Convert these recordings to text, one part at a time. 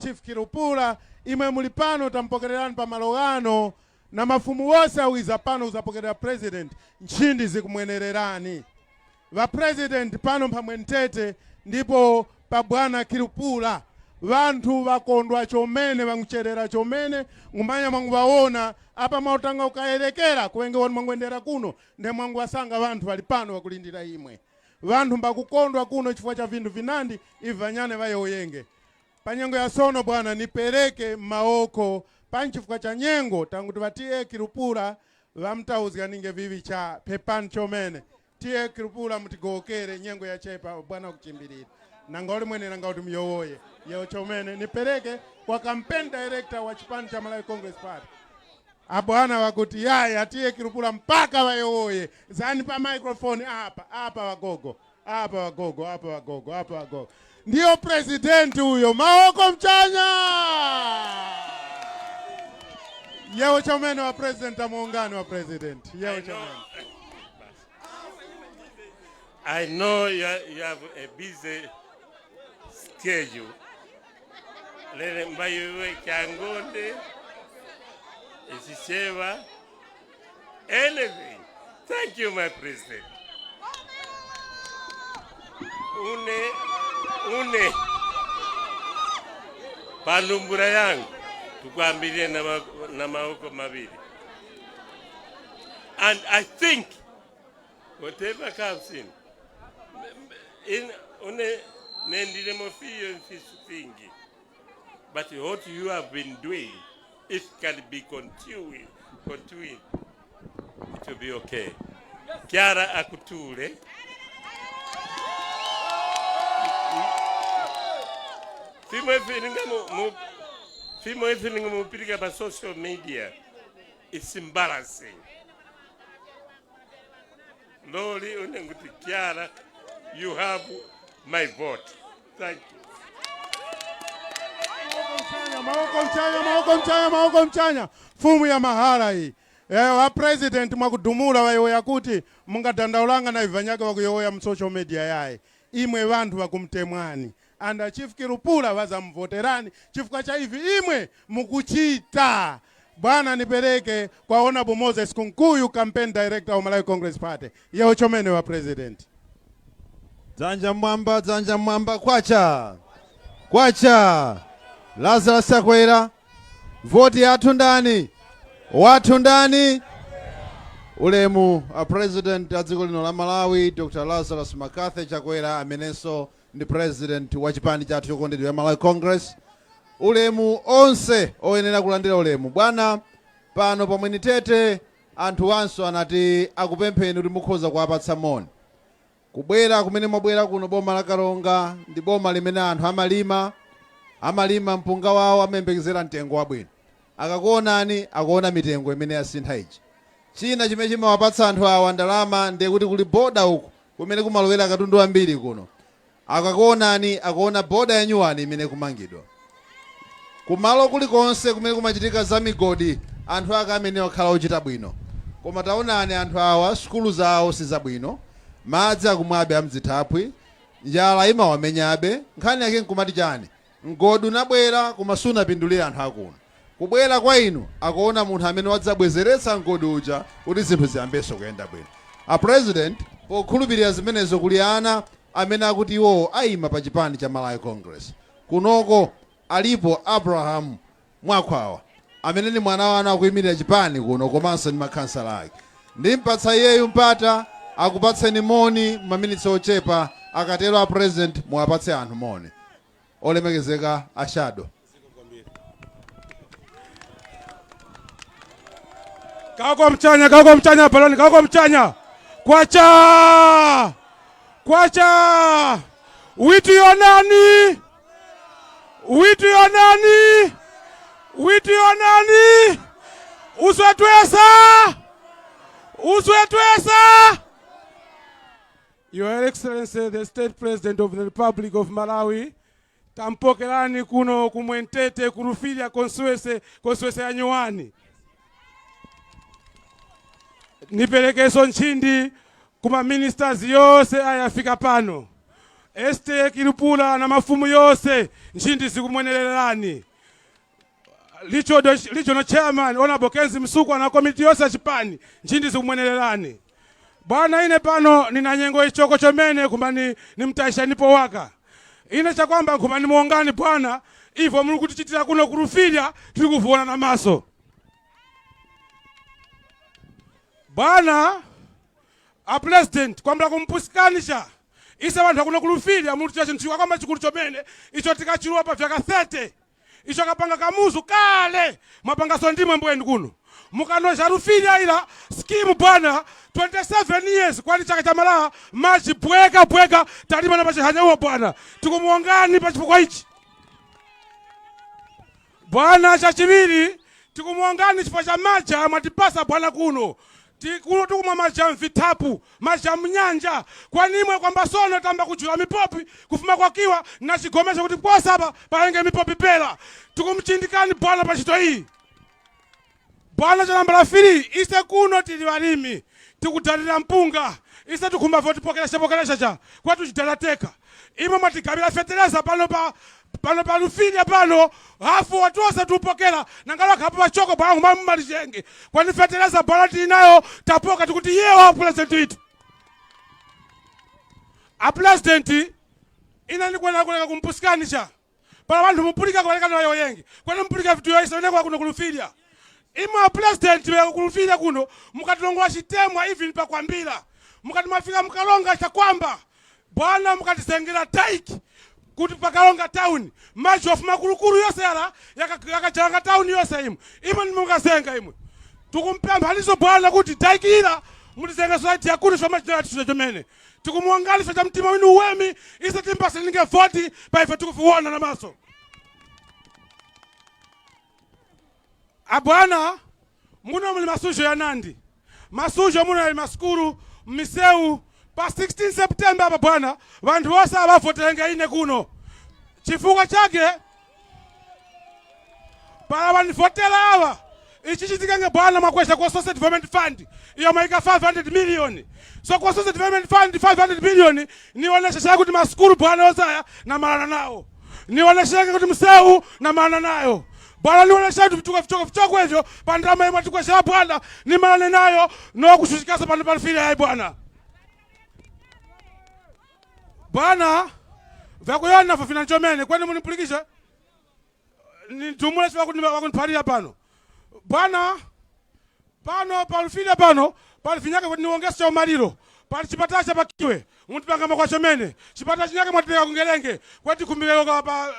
Chief Kilupula, imwe muli pano, tampokererani pa malo ano na mafumu wose awiza pano uzapokerera president. Nchindi zikumwenererani va president pano pa Mwentete, ndipo pa bwana Kilupula vanthu vakondwa chomene, vankucherera chomene ngumanya mwangu vaona apa mwautanga ukayerekera kuwenge wanu mwangwendera kuno nde mwangu wasanga vanthu vali pano vakulindira imwe. Vanthu mbakukondwa kuno chifukwa cha vinthu vinandi ivanyane vayoyenge panyengo ya sono. Bwana, nipereke maoko panchifukwa cha nyengo tanguti vatiye Kilupula vamtauzika ninge vivi cha pepani chomene. Tiye Kilupula, mutigowokere, nyengo yachepa bwana, kuchimbirira nanga uli mwene nanga kuti myowoye yewo chomene. Nipereke kwa campaign director wa chipani cha Malawi Congress Party. Abwana wakuti yaya tiye Kilupula mpaka vayowoye zani pa microphone apa apa wagogo apa wagogo apa wagogo apa wagogo. Ndiyo president uyo, maoko mchanya yewo chomene wa president amuungano wa president yewo I know, chomene. I know you have a busy schedule. Lele mbayiwe Changonde, Isiseva, anything. Thank you, my president. Une, une, palumbura yangu, tukwambilie na maoko mavili. And I think whatever comes in une nendile mofiyo mfisu fingi, but what you have been doing, it can be continuing, it will be okay. Kyara akutule fimo ifininga mu fimo ifininga mupirika pa social media. It's embarrassing. Loli unenguti Kyara, you have my vote. Thank you. Maoko mchanya, maoko mchanya, maoko mchanya. Fumu ya mahala iyi. Wa president mwakudumula wayoya kuti mungadandaulanga na ivanyake wakuyoya mu social media yayi. Imwe vanthu vakumtemwani anda Chief Kilupula vazamvoterani chifukwa cha ivi imwe mukuchita. Bwana, nipereke kwa Honorable Moses Kunkuyu, campaign director wa Malawi Congress Party. Yewo chomene wa president. Dzanja mwamba, dzanja mwamba, kwacha kwacha! Lazarus Chakwera, voti yathu ndani? Wathu ndani? Ulemu a president a dziko lino la Malawi, Dr Lazarus McCarthy Chakwera, amenenso ndi president wa chipani chathu chokondedwa ya Malawi Congress. Ulemu onse oyenera kulandira ulemu. Bwana, pano pamwe tete anthu wanso anati akupempheni kuti mukhoza kuwapatsa moni. Kubwera kumene mwabwera kuno, boma la Karonga ndi boma limene anthu amalima, amalima mpunga wawo, amayembekezera mtengo wabwino. Akakuonani, akuona mitengo imene yasintha iji. China chimene chimawapatsa anthu awa ndalama ndiye kuti kuli boda uku kumene kumalowera katundu ambiri kuno. Akakuonani, akuona boda ya nyuwani imene kumangidwa. Kumalo kulikonse kumene kumachitika za migodi, anthu ake amene wakhala ochita bwino. Koma taonani anthu awa, sukulu zawo sizabwino, madzi akumwabe amdzithaphwi, njala imawamenyabe. Nkhani yake nkumati chani? Mgodi unabwera koma sunapindulire anthu akuno. Kubwera kwa inu, akuona munthu amene wadzabwezeretsa mgodi uja kuti zinthu ziyambenso kuyenda bwino. A president, pokhulupirira zimenezo, kuli ana amene akuti iwowo ayima pa chipani cha Malawi Congress. Kunoko alipo Abraham Mwakhwawa amene ni mwana wanu, akuyimirira chipani kuno komanso ndi makhansala ake. Ndimpatsa iyeyu mpata akupatseni moni maminitsi ochepa. Akatero a president muwapatse anthu moni. Olemekezeka ashado. Kako mchanya, kako mchanya, baloni, kako mchanya. Kwacha! Kwacha! Witu yonani? Witu yonani? Witu yonani? Uswetwesa! Uswetwesa! Your Excellency, the State President of the Republic of Malawi, tampokerani kuno kumwentete kurufilia constituency, constituency ya nyuwani. Niperekeso nchindi kuma ministers yonse ayafika pano. Este Kilupula na mafumu yose, nchindi zikumwenererani. Regional chairman Honorable Kenzi Msukwa na komiti yonse ya chipani, nchindi zikumwenererani. Bwana, ine pano nina nyengo ichoko chomene kumba ni mtaisha nipo waka ine chakwamba nkhumba nimuongani bwana, ivo muli kutichitira kuno kurufilya tili kuvuona na maso. Bwana a president, kwambira kumpusikani ise vanthu akuno kulufilya muli chinthu chikwamba chikulu chomene icho tikachiluwa pa vyaka 30, icho kapanga Kamuzu kale, mwapangaso ndimwe mbweni kuno mukanoza Rufilya ila scheme bwana, 27 years kwani chaka cha malaha maji bweka bweka talima na pachihanya uwo bwana, tikumuongani pa chifukwa ichi bwana. Chachiviri, tikumuongani chifukwa cha maja mwatipasa bwana kuno. Tikuno tikumwa maja mvithapu, maja mnyanja, kwanimwe kwamba sono tamba kujula mipopi kufuma kwakiwa na chigomesha kuti posapa palenge mipopi pela. Tikumchindikani bwana pa ntchito iyi bwana. Cha nambala 3, ise kuno tili valimi, tikudalira mpunga. Ise tikhumba votipokelesha cha kwatu chidala teka. Imwe mwatigabira fetereza pano pa Lufilya pano, hafu watu wose tupokela nangala khapo pachoko bwana mumalichenge kwani fetereza bwana tili nayo tapoka. Tikuti yewa president itu a president ina nikwena kuleka kumpusikani cha pala vanthu mupulika kuvalekana wayo yengi kwani mupulika vitu yoise onekwa kuno kulufilya. Imwe a president kulufilya kuno mukatilongola chitemwa, even pakwambira mukati mwafika mukalonga chakwamba bwana, mukatizengera dyke kuti pakalonga town maji of makulukulu yonse yala yakajalanga town yonse imwe, imwe nimukazenga imwe. Tikumpemphaniso bwana kuti dyke ila mutizenge society yakuno chomachinatisuza chomene. Tikumuangalisa cha mtima winu uwemi, ise timpasilinge voti pa ife tikufuona na maso. Abwana, muno muli masujo ya nandi masujo, muno ali masukulu, mmiseu. Pa 16 September apa bwana, vanthu wose avavoterenga ine kuno. Chifukwa chake pala vanivotera awa, ichi chitikenge bwana, mwakwesha kwa Social Development Fund iyo maika 500 million. So kwa Social Development Fund 500 million nionesha kuti masukulu bwana osaya namalana nawo, nionesheke kuti mseu namalana nayo bwana, nionesha kuti vituko vichoko vichoko hivyo pandama imwe tikwesha bwana nimalane nayo nokushushikasa pano palifile yayi bwana. Bwana, vyakuyona fo vinanchomene kwani munipulikisha nitumule wakuniphalira pano bwana. Pano palufile pano pali vinyake kuti niwongese umaliro, pali chipatala cha pakiwe mutipanga makwachomene, chipatala chinyake mwatipeka kungelenge kwati kumbikeko pa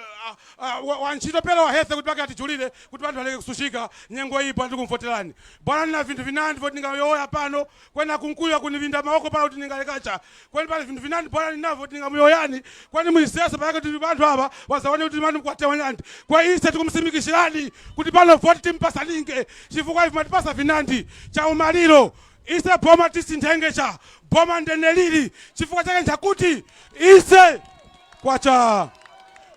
wantchito pela wa health kuti pake atijulire kuti anthu aleke kusushika nyengo iyi. Bwana, tikumvoterani bwana. Nina vinthu vinandi voti ningayoya pano kwena kunkuya kunivinda maoko pala kuti ningalekacha kwani pali vinthu vinandi bwana ninavo kuti ningamuyoyani kwani muisesa payake kuti vanthu ava wazaone kuti mani mukwatewa nyandi kwa ise. Tikumsimikishirani kuti pano voti timpasalinge chifukwa ivi matipasa vinandi cha umaliro. Ise boma tisinthenge cha boma ndenelili chifukwa chake nchakuti ise kwacha,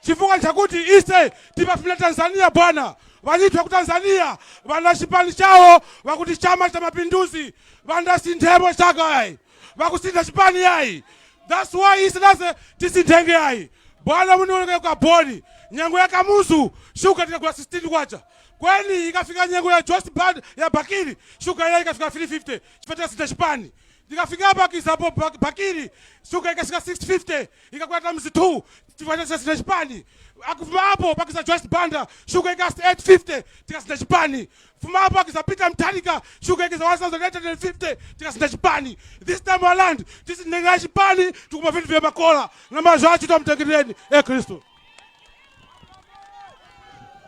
chifukwa nchakuti ise tipafuna Tanzania bwana. Vanyithu ku Tanzania vana chipani chawo vakuti Chama cha Mapinduzi, vandasinthemo chaka ayi vakusintha chipani yayi. That's why ise nase tisinthenge yayi bwana. Munioneke kwa boni nyengo ya Kamuzu shuka tikagula 16 kwacha, kweni ikafika nyengo ya Joyce Band ya Bakili shuka ila ikafika 350 chifukwa tikasintha chipani. Tikafika apa kizapo Bakili shuka ikafika 650, ikakwera times 2 chifukwa tikasintha chipani. Akufuma apo pakiza Joyce Banda shuka ikasi 850, tikasintha chipani. Fuma apo akiza Peter Mutharika shuka ikiza 1850, tikasintha chipani. This time around tisinthenga chipani, tikuma vintu vya makola na mazho achita mtengereni e Khristu.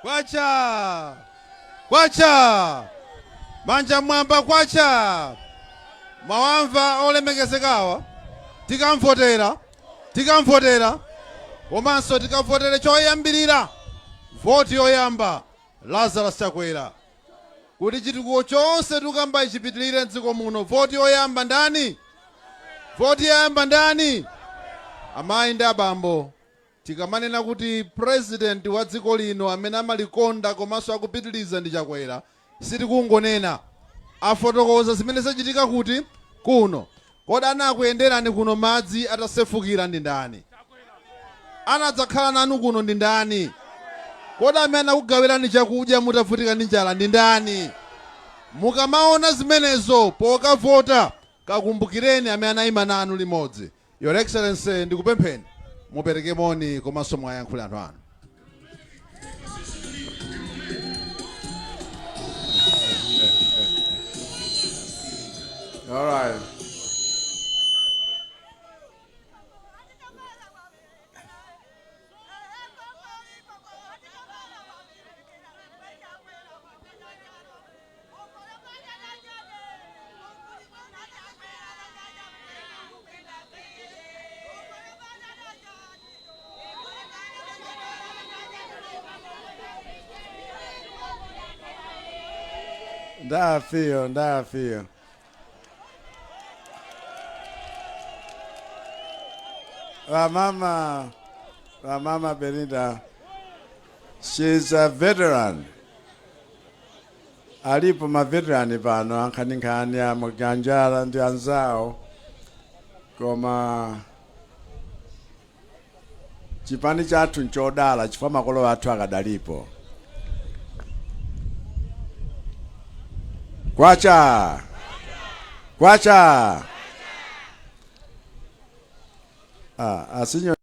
Kwacha, kwacha, manja mwamba, kwacha. Mwawamva olemekezekawa. Tikamvotera, tikamvotera, komanso tikavotere choyambirira, voti yoyamba Lazarus Chakwera, kuti chitukuko chonse tikamba chipitirire mdziko muno. Voti yoyamba ndani? Voti yoyamba ndani? Amayi ndi abambo, tikamanena kuti president wa dziko lino amene amalikonda komanso akupitiriza ndi Chakwera, sitikungonena. Afotokoza zimene zachitika kuti kuno. Kodi anakuyenderani kuno madzi atasefukira ndi ndani? Anadzakhala nanu kuno ndi ndani? Kodi amene anakugawirani chakudya mutavutika ndi njala ndi ndani? Mukamaona zimenezo pokavota, kakumbukireni amene anayima nanu limodzi. Your Excellency, ndikupempheni mupereke moni komanso mwayankhule anthu anu. All right. Ndafiyo, ndafiyo. Vamama, vamama Belinda, she's a veteran. Alipo ma veteran pano, ankhaninkhani, amaganjala ndi anzawo, koma chipani chathu nchodala chifukwa makolo athu akadalipo. Kwacha, kwacha. Ah, asinyo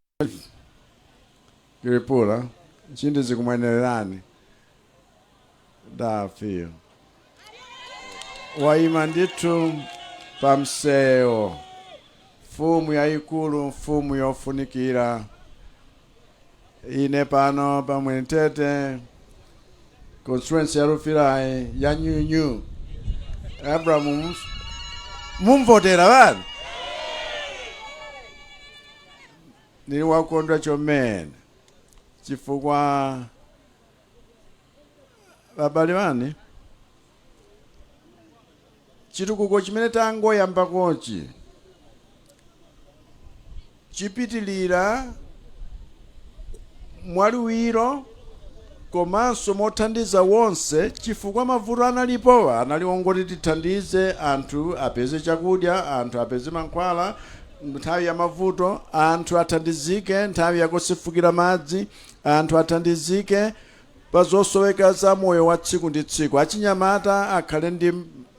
Kiripula nchindi zikumwenererani. Ndafiyo waima ndithu pamsewo, mfumu yayikulu, mfumu yofunikira. Ine pano pa Mwenetete, constituency ya Lufirayi ya nyunyu, Abraham mumvotera vanu. Nili wakondwa chomene chifukwa babale wani chitukuko chimene tangoyambakochi chipitilira mwaliwiro komanso mothandiza wonse, chifukwa mavuto analipowa anali ongoti tithandize anthu apeze chakudya, anthu apeze mankhwala nthawi ya mavuto, anthu athandizike nthawi yakusefukira madzi, anthu athandizike pa zosoweka za moyo wa tsiku ndi tsiku, achinyamata akhale ndi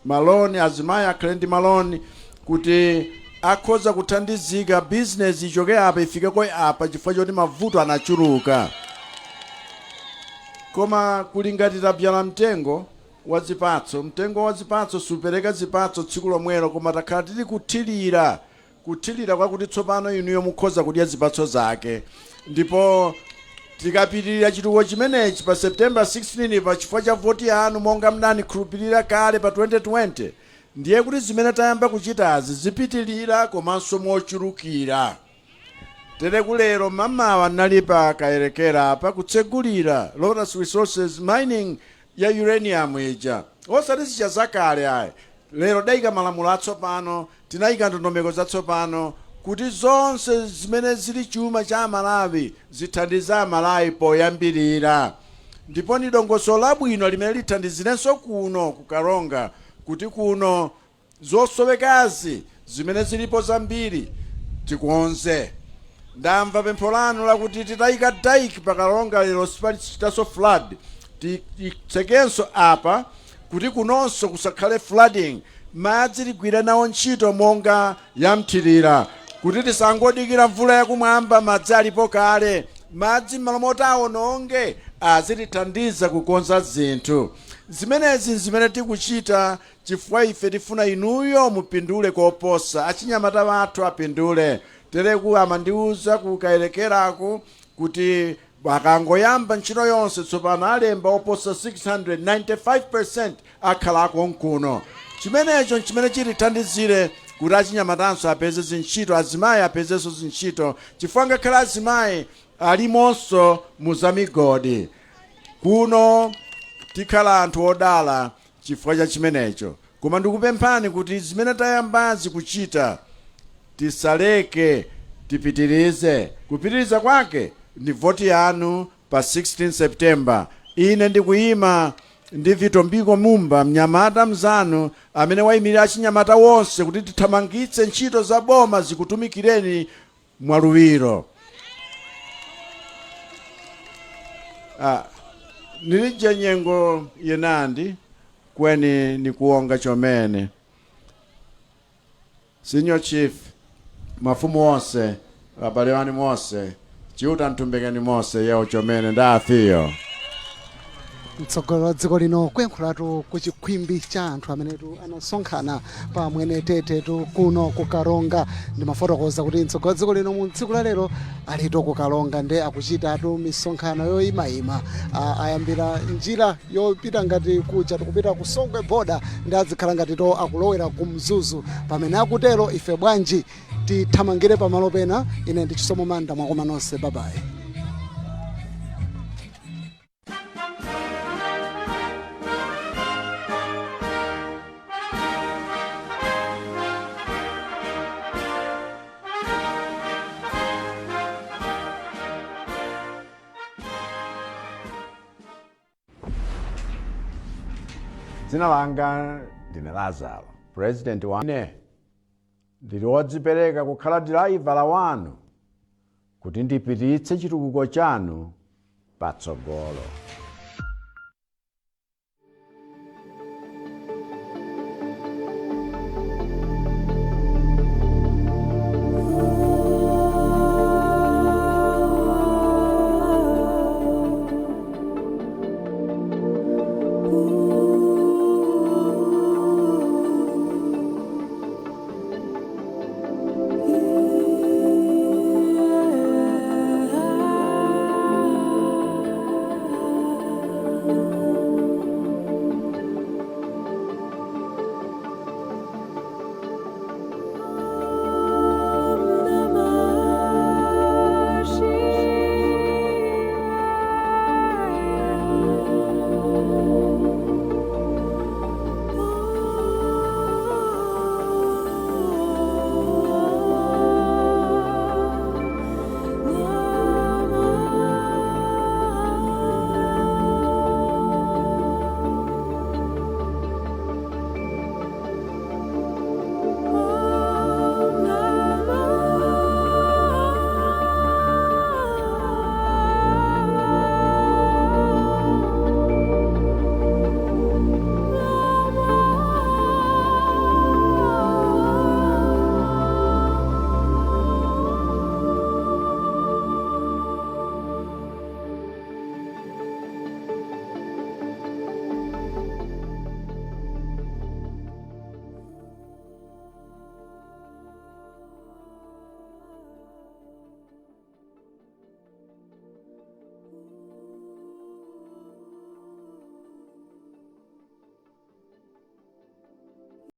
maloni, azimayi akhale ndi maloni kuti akhoza kuthandizika, bizinesi ichoke apa ifikeko apa, chifukwa choti mavuto anachuluka. Koma kuli ngati tabyala mtengo wa zipatso. Mtengo wa zipatso supereka zipatso tsiku lomwelo, koma takhala tili kuthirira, kuthirira kwakuti tsopano inuyo mukhoza kudya zipatso zake. Ndipo tikapitirira chitukuko chimenechi pa September 16 pa chifukwa cha voti yanu monga mnanikhulupirira kale pa 2020, ndiye kuti zimene tayamba kuchitazi zipitirira komanso mochulukira. Tere kulero mamawa nali pa Kayerekera apa kutsegulira Lotus Resources mining ya uranium ija, osati zija zakale ayi. Lero dayika malamulo atsopano, tinayika ndondomeko zatsopano kuti zonse zimene zili chuma cha Amalawi zithandize Amalawi poyambirira, ndipo ni dongosolo labwino limene lithandizirenso kuno ku Karonga kuti kuno zosowekazi zimene zilipo zambiri tikonze. Ndamva pempho lanu lakuti titayika dike pa Karonga lero sipalichitanso flood, titsekenso apa kuti kunonso kusakhale flooding. Madzi tigwire nawo ntchito monga yamthirira kuti tisangodikira mvula yakumwamba, madzi alipo kale. Madzi m'malo moti awononge azitithandiza kukonza zinthu. Zimenezi zimene tikuchita chifukwa ife tifuna inuyo mupindule koposa, achinyamata wathu apindule. Tereku amandiuza kukayerekerako kuti akangoyamba ntchito yonse tsopano alemba oposa 600, 95% akhalako nkuno. Chimenecho nchimene chitithandizire kuti achinyamatanso apeze zintchito, azimayi apezenso zintchito, chifukwa ngakhale azimayi alimonso mu zamigodi kuno. Tikhala anthu odala chifukwa cha chimenecho. Koma ndikupemphani kuti zimene tayambazi kuchita tisaleke, tipitirize. Kupitiriza kwake ndi voti yanu pa 16 September. Ine ndikuyima ndi Vitombiko Mumba, mnyamata mzanu amene wayimirira achinyamata wonse kuti tithamangitse ntchito za boma zikutumikireni mwaluwiro. Nilije nyengo yenandi kweni nikuonga chomene. Senior Chief, mafumu onse, abale wani monse, Chiuta mtumbekeni monse, yewo chomene ndafiyo. Mtsogoleri wa dziko lino kuyankhulatu ku chikhwimbi cha anthu amenetu anasonkhana pa Mwenetetetu kuno ku Karonga. Ndimafotokoza kuti mtsogoleri wa dziko lino mu tsiku la lero alito ku Karonga, nde akuchitatu misonkhano yoyimayima. Ayambira njira yopita ngati kuja tikupita ku Songwe border, ndi azikhala ngati to akulowera ku Mzuzu. Pamene akutero, ife bwanji tithamangire pamalo pena. Ine ndi Chisomo Manda, mwakoma nonse, babayi. Dzina langa ndine Lazaro, president wane. Ndili wodzipereka kukhala dilaivala wanu kuti ndipititse chitukuko chanu patsogolo.